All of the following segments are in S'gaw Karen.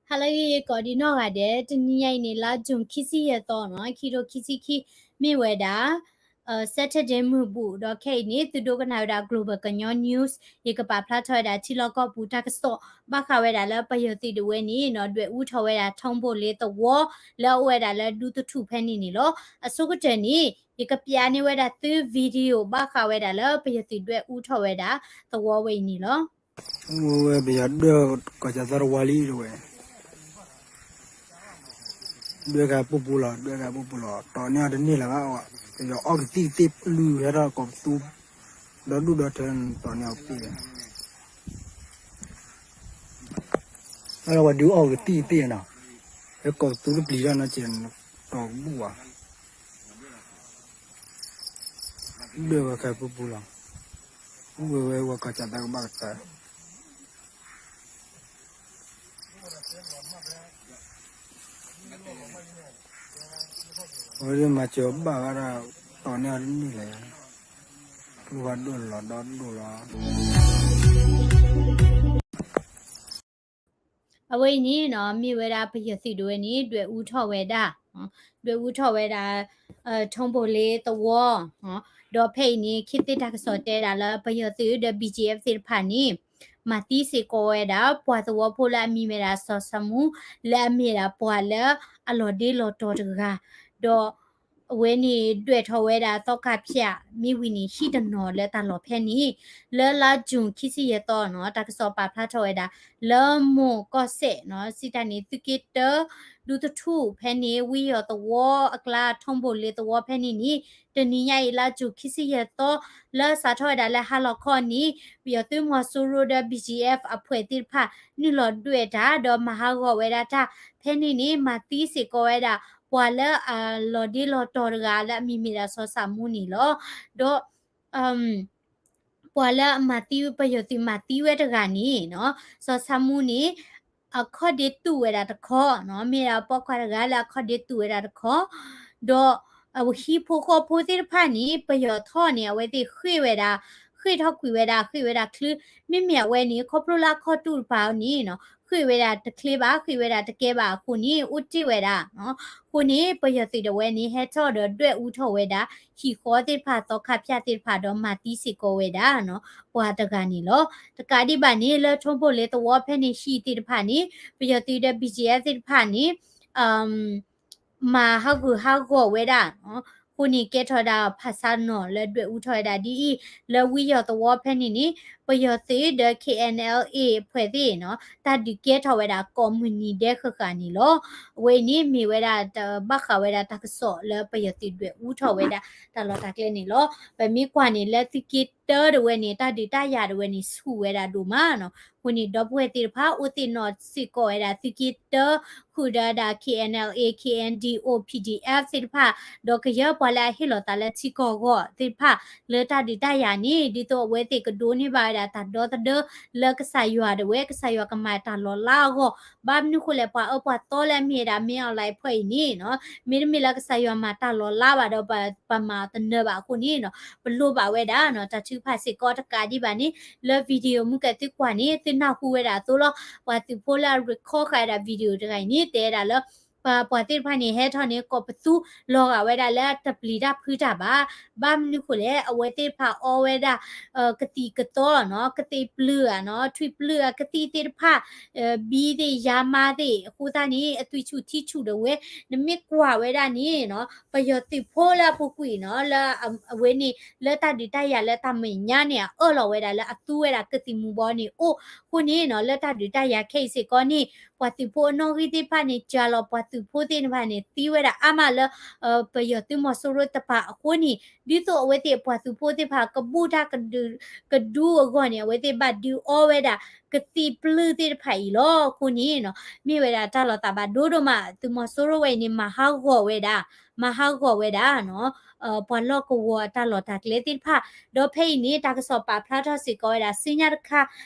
ဟါလၢအဂ့ၤ ကိးဒံနီၢ်ဂၤဒဲး, တနံၤညါအံၤန့ၣ် လါ June ခံဆံယဲၢ်သီနီၤ, ခံထိခံဆံခံ မ့ၢ်ဝဲဒၣ် Saturday မုၢ်ဘူၣ်, ဒီးခဲအံၤန့ၣ် သုဒိကနၣ်ဝဲဒၣ် Global ကညီ News, ယကပာ်ဖျါထီၣ်ဝဲဒၣ်ထံလီၢ်ကီၢ်ပူၤတၢ်ကစီၣ် ဘၣ်ဃးဝဲဒၣ်လၢပယီၤသုးဒၣ်ဝဲန့ၣ်နီၤ ဒွဲၣ်အူထီၣ်ဝဲဒၣ် ထီဘိၣ်လ့သဝီ လၢအအိၣ်ဝဲဒၣ်လၢဒူသထူၣ်ဖဲန့ၣ်န့ၣ်လီၤ. အဆိကတၢၢ်န့ၣ် ယကပျးန့ၢ်ဝဲဒၣ်သု video ဘၣ်ဃးဝဲဒၣ်လၢပယီၤသုးဒွဲၣ်အူထီၣ်ဝဲဒၣ်သဝီဝဲအံၤန့ၣ်လီၤ. ဝဲပယီၤဒွဲၣ်ကီၢ်စၢ်သီတဝါလံတဝဲ ဒွဲၣ်ကပူၤပူၤလီၤ, ဒွဲၣ်ကပူၤပူၤလီၤ, တီၢ်န့ၢ်အီၤတန့ၢ်လၢၤဘၣ်, ပယီၤအီၣ်ကသံၣ်သ့ၣ်ပျုၢ်ဟဲထီၣ်ကိးပသူ ဒီဒူၣ်ဒီထၢ တီၢ်န့ၢ်အီၤပ့ၢ်, အဝဲဒုးအီၣ်ကသံၣ်သ့ၣ်နီၤ, ဟဲကိးပသူတပျံၤထီၣ်နီၤ ကဲ တီၢ်ကဘူၣ်ဘၣ် ဒွဲၣ်ဝဲကပူၤပူၤလီၤ, ဝဲဝဲဝဲကီၢ်စၢ်သီကဘၣ်ကတၢၢ် အဝဲဒၣ်မၤစၢၤဘၣ်ဝဲဒၣ် တီၢ်န့ၢ်အီၤတန့ၢ်လၢၤ, ကျိဖးဒိၣ်လီၤဒီဒိၣ်လီၤ. အဝဲအံၤန့ၣ်နီၤ မ့ၢ်ဝဲဒၣ်ပယီၤသုးဒၣ်ဝဲန့ၣ် ဒွဲၣ်အူထီၣ်ဝဲဒၣ်, ဒွဲၣ်အူထီၣ်ဝဲဒၣ် ထီဘိၣ်လ့သဝီ, ဒီးဖဲအံၤန့ၣ် ခ့သ့ၣ်တၢ်ကစီၣ်တဲဒၣ်လၢပယီၤသုးဒီး ဘီၣ်ကၠံၣ်အဲၣ်ဖ် သ့ၣ်တဖၣ်န့ၣ် မၤသံစ့ၢ်ကီးဝဲဒၣ် ပှၤသဝီဖိလၢအမံၤမ့ၢ်ဒၣ်စီၤဆၣ်မူ လၢအမ့ၢ်ဒၣ်ပှၤလၢအလီၤဒ့လီၤတီၤတဂၤ, ဒီး အဝဲန့ၣ်ဒွဲၣ်ထီၣ်ဝဲဒၣ်သီခါဖၠး မ့ၢ်ဝံၤန့ၣ် ဟံၣ်တနီၤလၢတၢ်လီၢ်ဖဲန့ၣ်, လၢလါ June ခံဆံယဲၢ်သီနီၤ တၢ်ကစီၣ်ပာ်ဖျါထီၣ်ဝဲဒၣ် လၢမိၢ်ကီၢ်စဲၣ်နီၤ စံးတၢ်န့ၣ် သုးက့တၢ ဒူသထူၣ်ဖဲန့ၣ် ဝံယီၤသဝီအကျါ ထီဘိၣ်လ့သဝီဖဲန့ၣ်န့ၣ် တနံၤညါအံၤ လါ June ခံဆံယဲၢ်သီ လၢစးထီၣ်ဝဲဒၣ်လၢဟါလီၤခီန့ၣ် ပယီၤသုးမီၤစိရိၤဒီး ဘီၣ်ကၠံၣ်အဲၣ်ဖ် အဖွဲ့သ့ၣ်တဖၣ် နုာ်လီၤဒွဲၣ်တၢ် ဒီးမၤဟးဂီၤဝဲဒၣ်တၢ် ဖဲန့ၣ်န့ၣ် မၤသံစ့ၢ်ကီးဝဲဒၣ် ပှၤလၢအလီၤဒ့လီၤတီၤတဂၤလၢအမံၤမ့ၢ်ဒၣ်စီၤဆၣ်မူန့ၣ်လီၤ. ဒီး ပှၤလၢအမၤသံ ပယီၤသုးမၤသံဝဲတဂၤန့ၣ်နီၤ စီၤဆၣ်မူန့ၣ် အခီၣ်ဒ့တူာ်ဝဲဒၣ်တခီနီၤ မ့ၢ်ဒၣ်ပိာ်ခွါတဂၤလၢအခီၣ်ဒ့တူာ်ဝဲဒၣ်တခီ ဒီး အဟံၣ်ဖိဃီဖိသ့ၣ်တဖၣ်န့ၣ် ပယီၤထီၣ်န့ၣ် အဝဲသ့ၣ်ဃ့ၢ်ဝဲဒၣ် ဃ့ၢ်ထီၣ်ကွံာ်ဝဲဒၣ် ဃ့ၢ်ဝဲဒၣ်ချုး မ့မ့ၢ်အဝဲန့ၣ် ခီဖျိလၢအခီၣ်တူာ်တပၤန့ၣ်နီၤ ဃ့ၢ်ဝဲဒၣ်တချ့ဘၣ် ဃ့ၢ်ဝဲဒၣ်တကဲဘၣ်အဃိန့ၣ် အိၣ်တ့ၢ်ဝဲဒၣ်နီၤ အဃိန့ၣ် ပယီၤသုးဒၣ်ဝဲန့ၣ် ဟဲထီၣ်ဒီးဒွဲၣ်အူထီၣ်ဝဲဒၣ် ဟံၣ်ဃီသ့ၣ်တဖၣ် သီခါဖၠးသ့ၣ်တဖၣ် ဒီးမၤသံစ့ၢ်ကီးဝဲဒၣ်နီၤ ပှၤတဂၤန့ၣ်လီၤ. တကးဒံးဘၣ်န့ၣ် လၢထီဘိၣ်လ့သဝီဖဲန့ၣ် ဟံၣ်သ့ၣ်တဖၣ်န့ၣ် ပယီၤသုးဒီး ဘီၣ်ကၠံၣ်အဲၣ်ဖ် သ့ၣ်တဖၣ်န့ၣ် မၤဟးဂူာ်ဟးဂီၤဝဲဒၣ်နီၤ အဃိန့ၣ် ကဲထီၣ်ဝဲဒၣ်ဖးဆါနီၤလၢဒွဲၣ်အူထီၣ်ဝဲဒၣ်ဒ်အံၤ လၢဝံယီၤသဝီဖဲန့ၣ်န့ၣ် ပယီၤသုးဒီး K N L A အဖွဲ့သ့ၣ်နီၤ တၢ်ဒုးကဲထီၣ်ဝဲဒၣ်ကိးမုၢ်နံၤဒဲးဃၣ်ဃၣ်န့ၣ်လီၤ. အဝဲအံၤန့ၣ်မ့ၢ်ဝဲဒၣ်တဘၣ်ဃးဝဲဒၣ်တၢ်ကစီၣ်လၢပယီၤသုးဒွဲၣ်အူထီၣ်ဝဲဒၣ်တၢ်လီၢ်တၢ်ကျဲန့ၣ်လီၤ. ပမ့ၢ်ကွၢ်န့ၣ်လၢသုးက့တၢဒၣ်ဝဲန့ၣ် တၢ်ဒုးတၢ်ယၤဒၣ်ဝဲန့ၣ် ဆူၣ်ဝဲဒၣ်ဒိၣ်မးနီၤ အဃိန့ၣ် ဒီပုၢ်ဝဲၢ်သ့ၣ်တဖၣ် အိၣ်သ့ၣ်နီၣ်စ့ၢ်ကီးဝဲဒၣ်သုးက့တၢ ဃုာ်ဒီးဒၣ် K N L A, K N D O, P D F သ့ၣ်တဖၣ် ဒီးကယဲၢ်ပှၤလၢအဟ့ၣ်လီၤသးလၢထံကီၢ်အဂီၢ်သ့ၣ်တဖၣ် လၢတၢ်ဒုးတၢ်ယၤန့ၣ် ဒ်သိးအဝဲသ့ၣ်ကဒိးန့ၢ်ဘၣ်ဝဲဒၣ်တၢ်ဒီသဒၢလၢကစၢ်ယွၤဒၣ်ဝဲ ကစၢ်ယွၤကမၤတၢ်လီၤလးအဂီၢ် ဘၣ်မနုၤဃိလဲၣ် ပှၤအၢပှၤသီလၢအမ့ၢ်ဝဲဒၣ် မင်းအောင်လှိုင် အဖွဲ့အံၤန့ၣ်နီၤ မ့တမ့ၢ်လၢကစၢ်ယွၤမၤတၢ်လီၤလးဘၣ်ဒီး ပမၤတနၢၤဘၣ်အဃိန့ၣ်နီၤ ပလိၣ်ဘၣ်ဝဲဒၣ်နီၤ တၢ်ထုကဖၣ်စ့ၢ်ကီးတကးဒံးဘၣ်န့ၣ် လၢ video မုၢ်ကဲသုကွၢ်န့ၣ် သုနၢ်ဟူဝဲဒၣ်အသိးလီၤ. ပှၤသုးဖိလၢအ record ဃာ်ဝဲဒၣ် video တဂၤအံၤန့ၣ် တဲဝဲဒၣ်လၢ ပှၤ ပှၤသ့ၣ်တဖၣ်န့ၣ် ဟဲထီၣ်န့ၣ် ကိးပသူလီၤဂာ်ဝဲဒၣ်လၢတပျံၤတၢ်ဖုးတၢ်ဘၣ်. ဘၣ်မနုၤဃိလဲၣ် အဝဲသ့ၣ်တဖၣ်အီဝဲဒၣ် ကသံၣ်ကသီနီၤ ကသံၣ်ပျုၢ်ဧါနီၤ ထွံၣ်ပျုၢ်ဧါ ကသံၣ်သ့ၣ်တဖၣ် ဘံသ့ၣ် ယါမါသ့ၣ် အဃိသတးန့ၣ် အသွံၣ်ဆူၣ်ထံဆူၣ်ဒၣ်ဝဲ နမ့ၢ်ကွၢ်ဝဲဒၣ်န့ၣ်နီၤ ပယီၤသုးဖိလၢအပူၤကွံာ်နီၤ လၢအဝဲန့ၣ် လၢတၢ်ဒုးတၢ်ယၤလၢတၢ်မဲာ်ညါန့ၣ် အအၢၣ်လီၤဝဲဒၣ်လၢအသူဝဲဒၣ်ကသံၣ်မူၤဘှီးန့ၣ်အိၣ် အဃိန့ၣ်နီၤ လၢတၢ်ဒုးတၢ်ယၤခဲအံၤစ့ၢ်ကီးန့ၣ် ပှၤသုးဖိအနီၣ်ဂံၢ်သ့ၣ်တဖၣ်န့ၣ် ကၢ်လီၤပှၤသုးဖိသ့ၣ်တဖၣ်န့ၣ် သံဝဲဒၣ်အါမးလၢ ပယီၤသုးမီၤစိရိၤတပၤအဃိန့ၣ် ဒ်သိးအဝဲသ့ၣ်အပှၤသုးဖိသ့ၣ်တဖၣ် ကဘူၣ်တၢ်ကဒု ကဒူအဂီၢ်န့ၣ် အဝဲသ့ၣ်ဘၣ်ဒုးအီဝဲဒၣ် ကသံၣ်ပျုၢ်သ့ၣ်တဖၣ်အံၤလီၤ. အဃိန့ၣ်နီၤ မ့ၢ်ဝဲဒၣ်တၢ်လီၤသးဘၣ်ဒိဒိၣ်မး သုးမီၤစိရိၤဝဲအံၤန့ၣ် မၤဟးဂီၤဝဲဒၣ် မၤဟးဂီၤဝဲဒၣ်နီၤ ပှၤလီၢ်ကဝီၤအတၢ်လီၢ်တၢ်ကျဲသ့ၣ်တဖၣ် ဒီးဖဲအံၤန့ၣ် တၢ်ကစီၣ်ပာ်ဖျါထီၣ်စ့ၢ်ကီးဝဲဒၣ် ဆူညါတခါ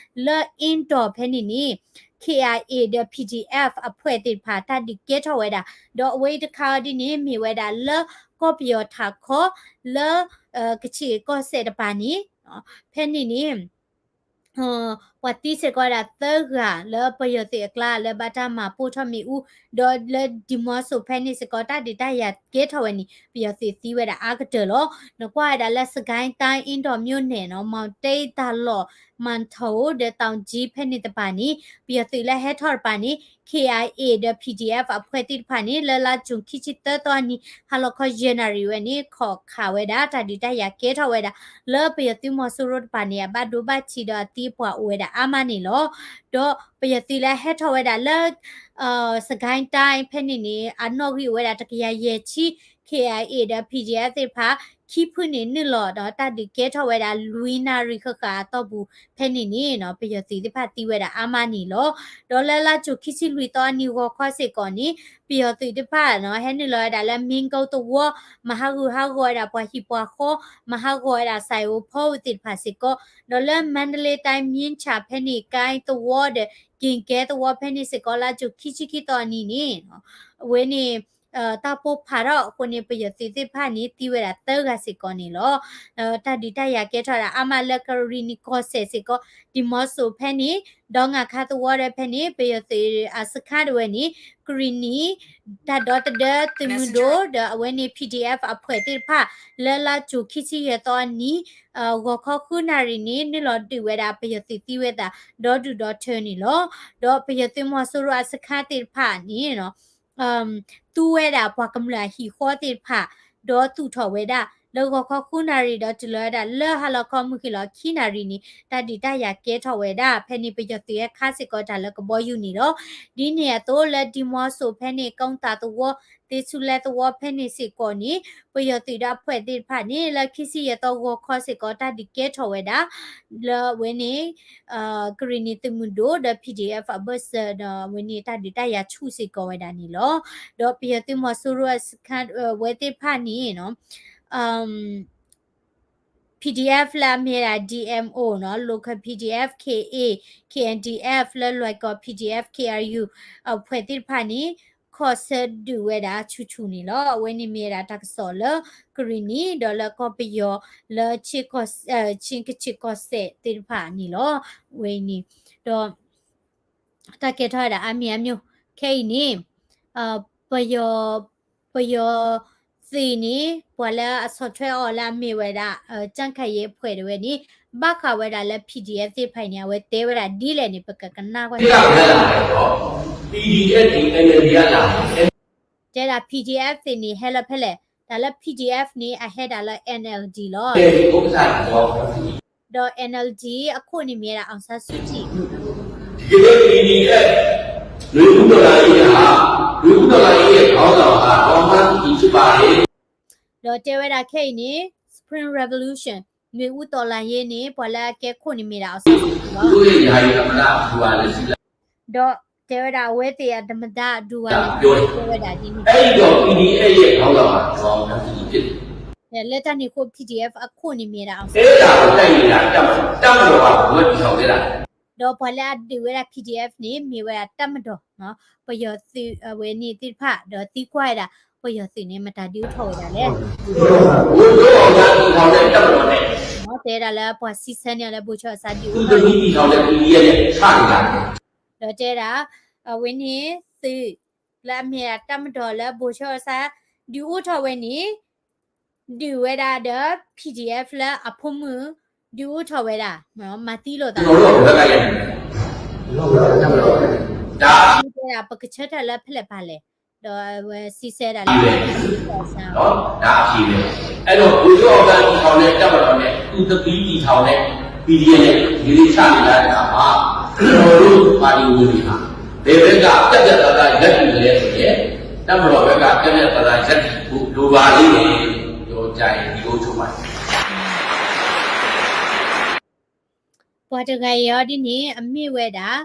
လၢအ့ၣ်တီၢ်ဖဲန့ၣ်န့ၣ် K I A ဒီး P D F အဖွဲ့သ့ၣ်တဖၣ် တၢ်ဒုးကဲထီၣ်ဝဲဒၣ် ဒီးအဝဲအံၤတခါအံၤဒ်န့ၣ် မ့ၢ်ဝဲဒၣ်လၢ ကီၢ်ပယီၤထးခီ လၢ ကချ့ၣ်ကီၢ်စဲၣ်တပၤန့ၣ် ဖဲန့ၣ်န့ၣ် ပှၤသံစ့ၢ်ကီးဝဲဒၣ်သၢဂၤလၢပယီၤသုးအကျါလၢဘၣ်တၢ်မၤပိၢ်ထီၣ်မ့ၣ်အူ, ဒီးလၢဒံမီစိၤဖဲန့ၣ်စ့ၢ်ကီး တၢ်ဒုးတၢ်ယၤကဲထီၣ်ဝဲန့ၣ် ပယီၤသုးသံဝဲဒၣ်အါကတၢၢ်လီၤ. ဒီးကွၢ်ဝဲဒၣ်လၢ စစ်ကိုင်းတိုင်း အင်းတော်မြို့နယ် နီၤ, မီၣ်တဲတၢ်လီၢ် မၢၣ်ထီၣ်ဒီး တောင်ကြီး ဖဲန့ၣ်တဖၣ်န့ၣ် ပယီၤသုးလၢဟဲထီၣ်တဖၣ်န့ၣ် ခ့ၣ်အၣ်အ့ၣ် ဒီး ပီၣ်ထံအၣ် အဖှဲးသ့ၣ်တဖၣ်န့ၣ် လၢလါကၠူၣ်ခံဆံသၢသီအနံၤ ဟါလီၤခီယဲၢ်နၣ်ရံၣ်ဝဲန့ၣ် ခိးခးဝဲဒၣ် တၢ်ဒုးတၢ်ယၤကဲထီၣ်ဝဲဒၣ် လၢပယီၤသုးမီၤစိရိၤတဖၣ်န့ၣ် အဘၣ်ဒိဘၣ်ထံးဒီးအသံပှၢ်အိၣ်ဝဲဒၣ်အါမးန့ၣ်လီၤ. ဒီးပယီၤသုးလၢဟဲထီၣ်ဝဲဒၣ်လၢ စစ်ကိုင်းတိုင်း ဖဲန့ၣ်န့ၣ် အနီၣ်ဂံၢ်အိၣ်ဝဲဒၣ်တကယၤယဲၢ်ဆံ ခ့ၣ်အၣ်အ့ၣ် ဒီး ပီၣ်ထံအၣ် သ့ၣ်တဖၣ် ခံဖုန့ၣ် နုာ်လီၤဒီးတၢ်ဒုးကဲထီၣ်ဝဲဒၣ် လွံၢ်နၣ်ရံၣ်ဃၣ်ဃၣ်အတီၢ်ပူၤ ဖဲန့ၣ်န့ၣ်နီၤ ပယီၤသုးသ့ၣ်တဖၣ်သံဝဲဒၣ်အါမးန့ၣ်လီၤ. ဒီးလၢလါကၠူၣ်ခံဆံလွံၢ်သီအနံၤဂီၤခီစ့ၢ်ကီးန့ၣ် ပယီၤသုးတဖၣ်နီၤ ဟဲနုာ်လီၤဝဲဒၣ်လၢ မင်းကုန်း သဝီ မၤဟးဂူာ်ဟးဂီၤဝဲဒၣ်ပှၤဟံၣ်ပှၤဃီ, မၤဟးဂီၤဝဲဒၣ် ဆိုင်အိုဖီဝူၤ သ့ၣ်တဖၣ်စ့ၢ်ကီး, ဒီးလၢ မန္တလေးတိုင်း မြင်းခြံ ဖဲန့ၣ် ကိုင်း သဝီဒီး ကင်ကဲ သဝီ ဖဲန့ၣ်စ့ၢ်ကီး လါကၠူၣ်ခံဆံခံသီအနံၤန့ၣ် အဝဲန့ၣ် တၢ်ပိၢ်ဖးထီၣ်အဃိန့ၣ် ပယီၤသုးသ့ၣ်တဖၣ်န့ၣ် သံဝဲဒၣ်သၢဂၤစ့ၢ်ကီးန့ၣ်လီၤ. တၢ်ဒုးတၢ်ယၤကဲထီၣ်ဒၣ်အါမးလၢကရံၣ်နံၣ်ကီၢ်စဲၣ်စ့ၢ်ကီး ဒံမီစိၤဖဲန့ၣ် ဒီငါခါသဝီဒီးဖဲန့ၣ် ပယီၤသုးအစခါတဝဲန့ၣ် ကရံၣ်နံၣ် တၢ်ဒီသဒၢသုးမုၢ်ဒိၣ် ဒီးအဝဲန့ၣ် ပီၣ်ထံအၣ် အဖှဲးသ့ၣ်တဖၣ် လၢလါကၠူၣ်ခံဆံယဲၢ်သီအနံၤ ဂီၤခီဃုနၣ်ရံၣ်န့ၣ် နုာ်လီၤဒုးဝဲဒၣ်ပယီၤသုးသံဝဲဒၣ် ဒီဒူၣ်ဒီထၢန့ၣ်လီၤ. ဒီးပယီၤသုးမီၤစိရိၤအစခါသ့ၣ်တဖၣ်န့ၣ် သူဝဲဒၣ်ပှၤကမျၢၢ်အဟံၣ်ဃီသ့ၣ်တဖၣ် ဒီးသူၣ်ထီၣ်ဝဲဒၣ် လၢဂီၤခီဃုနၣ်ရံၣ်ဒီးတုၤလီၤဝဲဒၣ်လၢဟါလီၤခီမုၢ်ဃ့ၢ်လီၤခံနၣ်ရံၣ်န့ၣ် တၢ်ဒုးတၢ်ယၤကဲထီၣ်ဝဲဒၣ် ဖဲန့ၣ်ပယီၤသုးဟဲခးစ့ၢ်ကီးတၢ်လၢကဘီယူၤန့ၣ်လီၤ. ဒ်န့ၣ်အသိးလၢဒံမီစိၤဖဲန့ၣ် ကုန်းသာ သဝီ သ့ဆူလဲသဝီဖဲန့ၣ်စ့ၢ်ကီးန့ၣ် ပယီၤသုးဒီးအဖှဲးသ့ၣ်တဖၣ်န့ၣ် လၢခံဆံယဲၢ်သီဂီၤခီစ့ၢ်ကီး တၢ်ဒုးကဲထီၣ်ဝဲဒၣ် လၢအဝဲန့ၣ် ကရံၣ်နံၣ်သုးမုၢ်ဒိၣ်ဒီး ပီၣ်ထံအၣ် အဘၢၣ်စၢၤဒီး အဝဲန့ၣ်တၢ်ဒုးတၢ်ယၤဆူၣ်စ့ၢ်ကီးဝဲဒၣ်န့ၣ်လီၤ. ဒီးပယီၤသုးမီၤစိရိၤအစခါဝဲသ့ၣ်တဖၣ်န့ၣ် PDF လၢအမ့ၢ်ဒၣ် DMO နီၤ Local PDF, KA, KNDF လၢလွဲၢ်ကီၢ် PDF, KRU အဖှဲးသ့ၣ်တဖၣ်န့ၣ် ခီၣ်ဆၢဒုးဝဲဒၣ်ဆူၣ်ဆူၣ်န့ၣ်လီၤ. အဝဲန့ၣ်မ့ၢ်ဝဲဒၣ်တၢ်ကစီၣ်လၢကရံၣ်နံၣ် ဒီးလၢကီၢ်ပယီၤလၢ ကခ့ၣ်ကီၢ်စဲၣ်သ့ၣ်တဖၣ်န့ၣ်လီၤ. အဝဲအံၤန့ၣ် ဒီး တၢ်ကဲထီၣ်ဝဲဒၣ်အါမံၤအါမံၤ ခဲအံၤန့ၣ် ပယီၤ ပယီၤသုးန့ၣ် ပှၤလၢအဆီၣ်ထွဲအီၤလၢအမ့ၢ်ဝဲဒၣ် ကြံ့ခိုင်ရေး အဖှဲးတဝဲန့ၣ် ဘၣ်ဃးဝဲဒၣ်လၢ PDF သ့ၣ်တဖၣ်အံၤန့ၣ် အဝဲတဲဝဲဒၣ်ဒ်လဲၣ်န့ၣ် ပကကနၣ်ကွၢ် PDF ဒီး NLD အလံာ် တဲဒၣ် PDF သ့ၣ်န့ၣ် ဟဲလၢဖဲလဲၣ်, တၢ်လၢ PDF န့ၣ် အဟဲဒၣ်လၢ NLD လီၤ. ဒီး NLD အခိၣ်န့ၣ်မ့ၢ်ဝဲဒၣ် အောင်ဆန်းစုကြည် ဒီးတဲဝဲဒၣ်ခဲအံၤန့ၣ် Spring Revolution နွေဦးတော်လှန်ရေး န့ၣ် ပှၤလၢအကဲခိၣ်န့ၣ်မ့ၢ်ဒၣ် အောင်ဆန်းစုကြည် လီၤ. ဒီးတဲဝဲဒၣ်အဝဲသ့ၣ်အသမ္မတ ဒူဝါလံ တဲဝဲဒၣ်ဒ်န့ၣ် လၢတၢ်န့ၣ်အဃိ PDF အခိၣ်န့ၣ်မ့ၢ်ဒၣ် အောင်ဆန်းစုကြည် ဒီးပှၤလၢအဒုးဝဲဒၣ် PDF န့ၣ် မ့ၢ်ဝဲဒၣ်တပ်မတော် ပယီၤသုးအဝဲန့ၣ်သ့ၣ်တဖၣ် ဒီးသံကွၢ်ဝဲဒၣ် ပယီၤသုးန့ၣ် မတၤဒုးအိၣ်ထီၣ်ဝဲဒၣ်လဲၣ်. တဲဒၣ်လၢပှၤစံးဆၢန့ၢ်အီၤလၢ ဗိုလ်ချုပ်အောင်ဆန်း ဒုးအိၣ်ထီၣ်ဝဲဒၣ် ဒီးတဲဒၣ် အဝဲန့ၣ်သုးလၢအမ့ၢ်ဒၣ်တပ်မတော်လၢ ဗိုလ်ချုပ်အောင်ဆန်း ဒုးအိၣ်ထီၣ်ဝဲန့ၣ် ဒုးဝဲဒၣ်ဒီး PDF လၢအဖိမုၣ် ဒုးအိၣ်ထီၣ်ဝဲဒၣ် မၤသံလိာ်သး တဲဒၣ် ပကဆၢထၢၣ်လၢဖဲလဲၣ်ပၤလဲၣ်, ဒီးအဝဲစံးဆၢဒၣ်လၢ အဲၣ်ဒိး ဗိုလ်ချုပ်အောင်ဆန်း တည်ထောင်တဲ့ တပ်မတော်နဲ့ သူသူပီးပီး တည်ထောင်တဲ့ PDF နဲ့ ဒီနေ့ စတင်လာတဲ့အခါမှာ ကျွန်တော်တို့ ပါတီဝင်တွေဟာ ဘယ်ဘက်က ပြတ်ပြတ်သားသား ရပ်တည်သလဲဆိုရင် တပ်မတော်ဘက်က ပြတ်ပြတ်သားသား ရပ်တည်ဖို့ လိုပါလိမ့်မယ်လို့ ပြောကြရင် ဒီကုန်းချုပ်ပါတယ်. ပှၤတဂၤအံၤအီၤဒ်န့ၣ် အမ့ၢ်ဝဲဒၣ်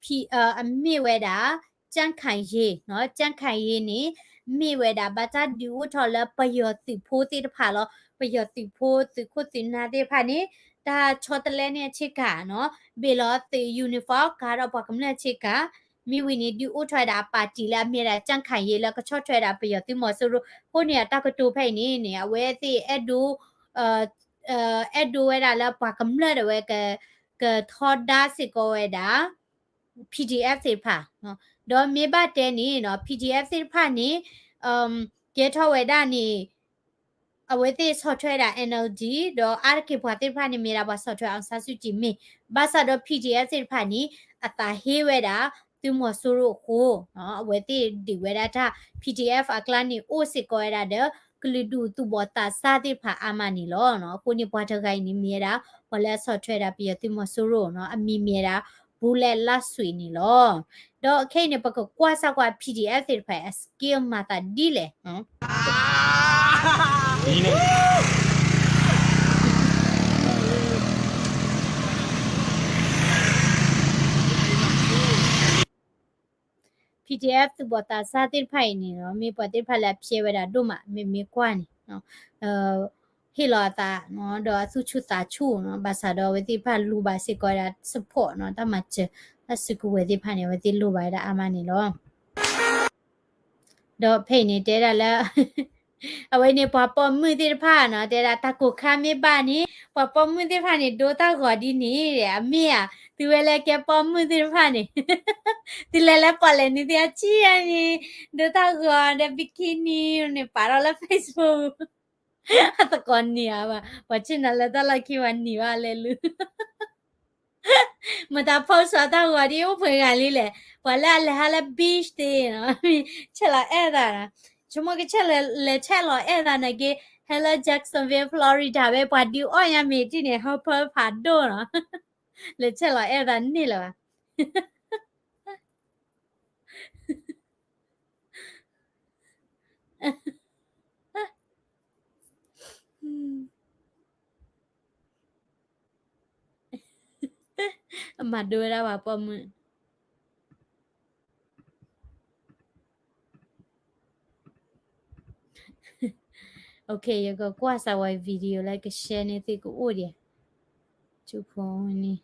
ဖံ အမ့ၢ်ဝဲဒၣ် ကြံ့ခိုင်ရေး နီၤ, ကြံ့ခိုင်ရေး န့ၣ် မ့ၢ်ဝဲဒၣ် ဘၣ်တၢ်ဒုးအိၣ်ထီၣ်လၢပယီၤသုးဖိသ့ၣ်တဖၣ်လီၤ. ပယီၤသုးဖိ သုးခိၣ်သုးနၢ်သ့ၣ်တဖၣ်န့ၣ် တၢ်ဆီတလဲန့ၣ်အဆ့ကၤနီၤ, ဘ့ၣ်လီၤသုး uniform ကၤဒီးပှၤကမျၢၢ်ဆ့ကၤ, မ့ၢ်ဝံၤန့ၣ် ဒုးအိၣ်ထီၣ်ဝဲဒၣ်အပၣ်တံၣ်လၢအမ့ၢ်ဝဲဒၣ် ကြံ့ခိုင်ရေး လၢကဆီၣ်ထွဲဝဲဒၣ်ပယီၤသုးမီၤစိရိၤ, အဃိန့ၣ် အတၢ်ကတိၤဖဲအံၤန့ၣ်န့ၣ် အဝဲသ့ၣ်အဲၣ်ဒိး အဲၣ်ဒိးဝဲဒၣ်လၢပှၤကမျၢၢ်ဒၣ်ဝဲက ကထီဒါစ့ၢ်ကီးဝဲဒၣ် PDF သ့ၣ်တဖၣ်, ဒီးမ့ၢ်ဘၣ်တဲန့ၣ်နီၤ PDF သ့ၣ်တဖၣ်န့ၣ် ကဲထီၣ်ဝဲဒၣ်န့ၣ် အဝဲသ့ၣ်ဆီၣ်ထွဲဒၣ် NLD ဒီးအါတက့ၢ်ပှၤသ့ၣ်တဖၣ်န့ၣ် မ့ၢ်ဒၣ်ပှၤဆီၣ်ထွဲ အောင်ဆန်းစုကြည် မ့ၢ်, ဘၣ်ဆၣ်ဒီး PDF သ့ၣ်တဖၣ်န့ၣ် အသးဟ့ဝဲဒၣ် သုးမီၤစိရိၤအဃိ, အဝဲသ့ၣ်ဒုးဝဲဒၣ်တၢ် PDF အကျါန့ၣ် အိၣ်စ့ၢ်ကီးဝဲဒၣ်ဒီး ကလုာ်ဒူၣ်သူၣ်ဘီၣ်သးစၢ်သ့ၣ်တဖၣ်အါမးန့ၣ်လီၤ. အဃိန့ၣ်ပှၤတဂၤအံၤန့ၣ်မ့ၢ်ဝဲဒၣ် ပှၤလၢအဆီၣ်ထွဲဒၣ်ပယီၤသုးမီၤစိရိၤနီၤ, အမံၤမ့ၢ်ဝဲဒၣ် Bullet လါစွ့န့ၣ်လီၤ. ဒီးခဲအံၤန့ၣ် ပကကွၢ်စၢ်ကွၢ် PDF သ့ၣ်တဖၣ်အ skill မၤသးဒ်လဲၣ် PDF သူၣ်ဘီၣ်သးစၢ်သ့ၣ်တဖၣ်အံၤန့ၣ်နီၤ မ့ၢ်ပှၤသ့ၣ်တဖၣ်လၢအဖျဲဝဲဒၣ်ဒိၣ်မး မ့မ့ၢ်ကွၢ်န့ၣ် ဟ့ၣ်လီၤအသးနီၤ ဒီးအသူၣ်ဆူၣ်သးဆူၣ်နီၤ, ဘၣ်ဆၣ်ဒီးအဝဲသ့ၣ်တဖၣ်လူၤဘၣ်စ့ၢ်ကီးဝဲဒၣ် support နီၤ, တၢ်မၤစၢၤ တၢ်စုကဝဲၤသ့ၣ်တဖၣ်န့ၣ် အဝဲသ့ၣ်လိၣ်ဘၣ်ဝဲဒၣ်အါမးန့ၣ်လီၤ. ဒီးဖဲအံၤန့ၣ်တဲဒၣ်လၢ အဝဲန့ၣ် ပှၤပိာ်မုၣ်သ့ၣ်တဖၣ်နီၤ, တဲဒၣ်တၢ်ကိၢ်ခါမ့ၢ်ဘၣ်န့ၣ် ပှၤပိာ်မုၣ်သ့ၣ်တဖၣ်န့ၣ် ဒိတၢ်ဂီၤဒ်န့ၣ် အမ့ၢ်ဧါ, သုဝဲလၢကဲပိာ်မုၣ်သ့ၣ်တဖၣ်န့ၣ် သုလဲၤလၢပီၣ်လဲၣ်နံၤသ့ၣ်အထံၣ်ဧါန့ၣ် ဒိတၢ်ဂီၤဒီး bikini န့ၣ် ပာ်ထီၣ်လၢ Facebook အသကိးနံၤဧါဘၣ်, ပှၤဆ့ၣ်နီၤလၢတၢ်လီၢ်ခံပှၤနံၤဘၣ်လဲၤလူၤ မတၤ post အတၢ်ဂီၤဒ်အိၣ်ပှဲၤဂၤလံလဲၣ်, ပှၤလၢအလဲၤဟးလၢ beach သ့ၣ်နီၤ, ဆဲးလီၤအဲၣ်သးနီၤ, ဆိကမိၣ်ကဆဲးလဲၤဆဲးလီၤအဲၣ်သးနာ်က့, ဟဲလၢ Jacksonville Florida ဝဲ ပှၤဒုးအီၣ်ညါမ့ၤတံၢ်န့ၣ် ဟီဖၢဖးဒိၣ်နီၤ, လဲၤဆဲးလီၤအဲၣ်သးန့ၣ်လၢၤဘၣ် အမၤဒိဝဲဒၣ်ပှၤပိာ်မုၣ် OK ယကကွၢ်စၢ်ဝဲ video လၢက share န့ၢ်သုကအိၣ်ဒံး, ဆူဖိန့ၣ်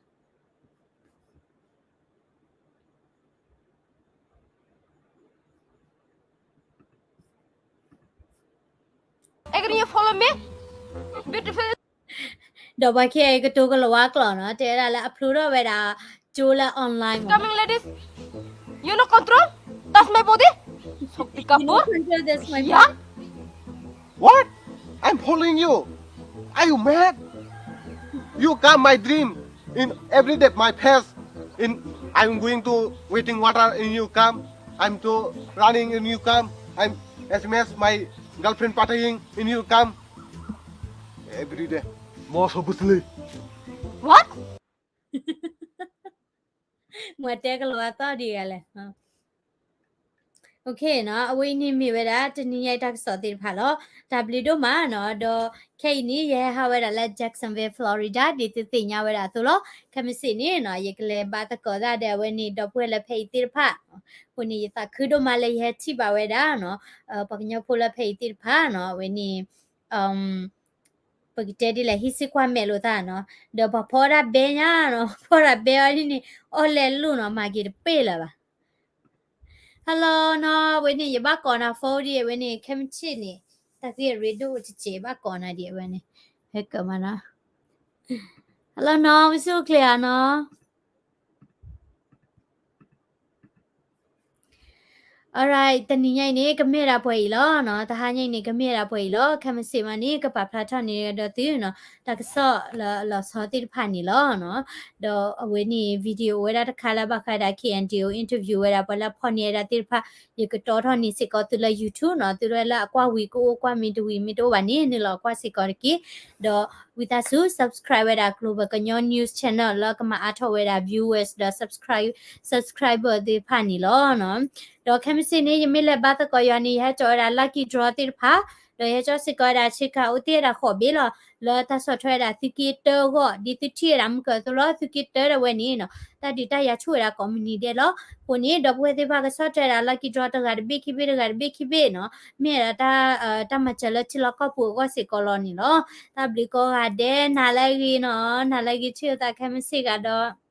Can you follow me? Beautiful. ဒီးပှၤခဲအံၤကတိၤကလၤဝါကျိာ်နီၤ, တဲဝဲဒၣ်လၢအဖျိထီၣ်ဝဲဒၣ် ကၠိလၢ online မး Coming, ladies. You know control? That's my body. Shakti Kapoor. Control, that's my body. What? I'm following you. Are you mad? You come my dream. In every day, my face. In I'm going to waiting water, and you come. I'm to running, and you come. I'm S M S my girlfriend partying, and you come. Every day. Most obviously. What? မ့ၢ်တဲကလၤဝါသီၣ်ဒံးဂၤလဲၣ် OK နီၤ, အဝဲအံၤန့ၣ်မ့ၢ်ဝဲဒၣ် တနံၤညါအံၤတၢ်ကစီၣ်သ့ၣ်တဖၣ်လီၤ. တၢ်ဘျုးဒိၣ်မးနီၤ, ဒီးခဲအံၤန့ၣ် ယဟဲဟးဝဲဒၣ်လၢ Jacksonville Florida ဒ်သုသ့ၣ်ညါဝဲဒၣ်အသိးလီၤ. ခဲမုၢ်ဆ့ၣ်န့ၣ်နီၤ ယကလဲၤဘါသကိးတၢ်ဒီးအဝဲန့ၣ် ဒီပုၢ်ဝဲၢ်လၢဖဲအံၤသ့ၣ်တဖၣ်, အဃိန့ၣ် ယသးခုဒိၣ်မးလၢယဟဲထံၣ်ဘၣ်ဝဲဒၣ်နီၤ, ပှၤကညီဖိလၢဖဲအံၤသ့ၣ်တဖၣ်နီၤ, အဝဲန့ၣ် ပကတဲဒ်လဲၣ် ဟံးစုကွၢ်မဲာ်လိာ်သးနီၤ, ဒီးပှၤဖီဒၣ်ဘဲညါနီၤ, ဖီဒၣ်ဘဲအီၤဒ်န့ၣ် အီၣ်လဲၤလိၣ်နီၤ, မၤက့ၤတပ့ၢ်လၢၤဘၣ်. Hello နီၤ, အဝဲန့ၣ် ယဘၣ်ကိးနၤ phone ဒ်အဝဲန့ၣ် ခဲမုၢ်ဆ့ၣ်န့ၣ် တၢ်သ့ၣ်ရ့ဒိၣ်တစဲး ဘၣ်ကိးနၤဒ်အဝဲန့ၣ်, ဟဲကၢမးနီၤ. Hello နီၤ, ဝံစူၣ်အိၣ်ချ့ဧါနီၤ. Alright, တနံၤညါအံၤန့ၣ် ကမ့ၢ်ဒၣ်ပှဲၤအံၤလီၤနီၤ, တဟါညါအံၤန့ၣ် ကမ့ၢ်ဒၣ်ပှဲၤအံၤလီၤ. ခဲမုၢ်ဆ့ၣ်မးန့ၣ် ကပာ်ဖျါထီၣ်န့ၢ်ဒီးသုနီၤ, တၢ်ကစီၣ်လၢအလီၤဆီသ့ၣ်တဖၣ်န့ၣ်လီၤနီၤ. ဒီးအဝဲန့ၣ် video အိၣ်ဝဲဒၣ်တခါလၢဘၣ်ဃးဒၣ် K N D O interview ဝဲဒၣ်ပှၤလၢအဖီၣ်န့ၢ်ဝဲဒၣ်သ့ၣ်တဖၣ်, ယကတီထီၣ်န့ၢ်စ့ၢ်ကီးသုလၢ YouTube နီၤ, သုဝဲလၢအကွၢ်ဝံၤကအိၣ် ကွၢ်မ့ၢ်တဝံၤ မ့ၢ်တအိၣ်ဘၣ်န့ၣ် နုာ်လီၤကွၢ်စ့ၢ်ကီးတက့ၢ်. ဒီးဝံသးစူၤ subscribe ဝဲဒၣ် Global ကညီ News Channel လၢကမၤအါထီၣ်ဝဲဒၣ် viewers ဒီး subscribe subscriber သ့ၣ်တဖၣ်န့ၣ်လီၤနီၤ. ဒီးခဲမုၢ်ဆ့ၣ်န့ၣ် ယမ့ၢ်လဲၤဘါသကိးယွၤန့ၣ် ယဟဲကၠီဝဲဒၣ် lucky draw သ့ၣ်တဖၣ်, ဒီးယဟဲကၠီစ့ၢ်ကီးဝဲဒၣ် ဆ့ကၤအိၣ်သ့ၣ်ဝဲဒၣ်ဃိးဘ့ၣ်လီၤ, လၢတၢ်ဆီၣ်ထွဲဝဲဒၣ်သုးက့တၢအဂီၢ်, ဒ်သုထံၣ်ဝဲဒၣ်မုၢ်ကၢၢ်အသိးလီၤ, သုးက့တၢဒၣ်ဝဲန့ၣ်နီၤ, တၢ်ဒုးတၢ်ယၤဆူၣ်ဝဲဒၣ်ကိးမုၢ်နံၤဒဲးလီၤ. အဃိန့ၣ် ဒီပုၢ်ဝဲၢ်သ့ၣ်တဖၣ်ကဆီၣ်ထွဲဝဲဒၣ် lucky draw တဂၤတဘ့ၣ်ခံဘ့ၣ် တဂၤတဘ့ၣ်ခံဘ့ၣ်နီၤ, မ့ၢ်ဝဲဒၣ်တၢ် တၢ်မၤစၢၤလၢထံလီၢ်ကီၢ်ပူၤအဂီၢ်စ့ၢ်ကီးလီၤန့ၣ်လီၤ. တၢ်ဘျုးကိးဂၤဒဲး, နၤလၢအဂ့ၤနီၤ, နၤလၢအဂ့ၤ ထံၣ်လိာ်သးခဲမုၢ်ဆ့ၣ်ဂၤဒီး